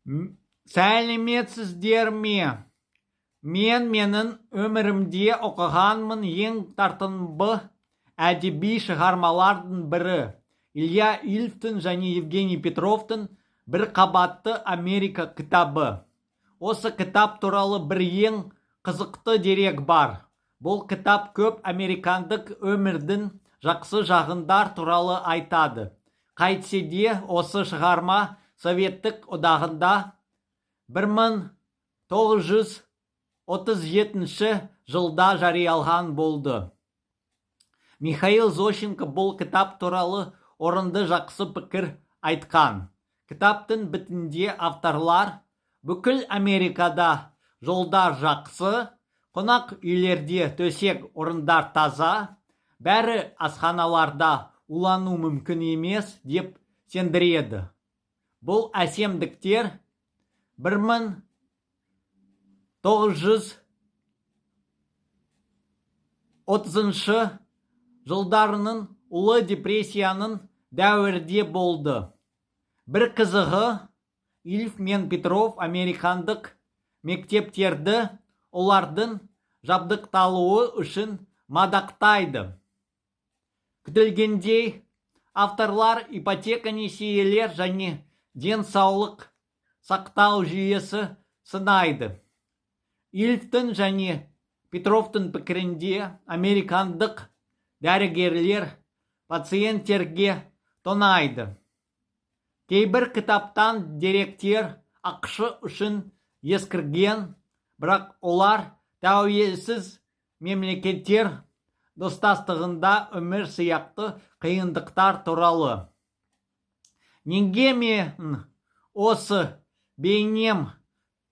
Сәлеметсіздер ме? Мен менің өмірімде оқығанмын ең тартымды әдеби шығармалардың бірі Илья Ильфтің және Евгений Петровтың «Бір қабатты Америка» кітабы. Осы кітап туралы бір ең қызықты дерек бар. Бұл кітап көп американдық өмірдің жақсы жағындар туралы айтады. Қайтсе де, осы шығарма Советтік Одағында 1937 жылда жариялған болды. Михаил Зощенко бұл кітап туралы орынды жақсы пікір айтқан. Кітаптың бетінде авторлар бүкіл Америкада жолдар жақсы, қонақ үйлерде төсек орындар таза, бәрі асханаларда улану мүмкін емес деп сендіреді. Бұл әсемдіктер 1930 жылдарының Ұлы депрессияның дәуірде болды. Бір қызығы, Ильф мен Петров американдық мектептерді олардың жабдықталуы үшін мадақтайды. Күтілгендей, авторлар ипотека, несиелер және денсаулық сақтау жүйесі сынайды. Ильфтің және Петровтың пікірінде, американдық дәрігерлер пациенттерге тонайды. Кейбір кітаптан деректер АҚШ үшін ескірген, бірақ олар тәуелсіз мемлекеттер достастығында өмір сияқты қиындықтар туралы. Неге мен осы бейнем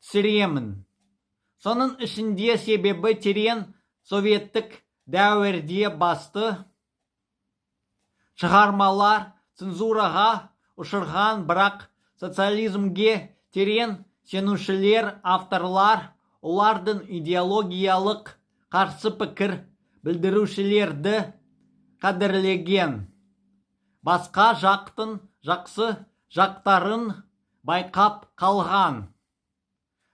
түсіремін? Соның ішінде себебі терең советтік дәуірде басты шығармалар цензураға ұшырған, бірақ социализмге терең сенушілер авторлар олардың идеологиялық қарсы пікір білдірушілерді қадірлеген. Басқа жақтың жақсы жақтарын байқап қалған.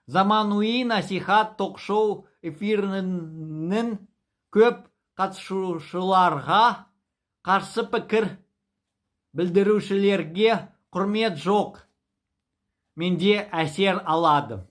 Заманауи насихат ток-шоу эфирінің көп қатысушыларға қарсы пікір білдірушілерге құрмет жоқ. Менде әсер алады.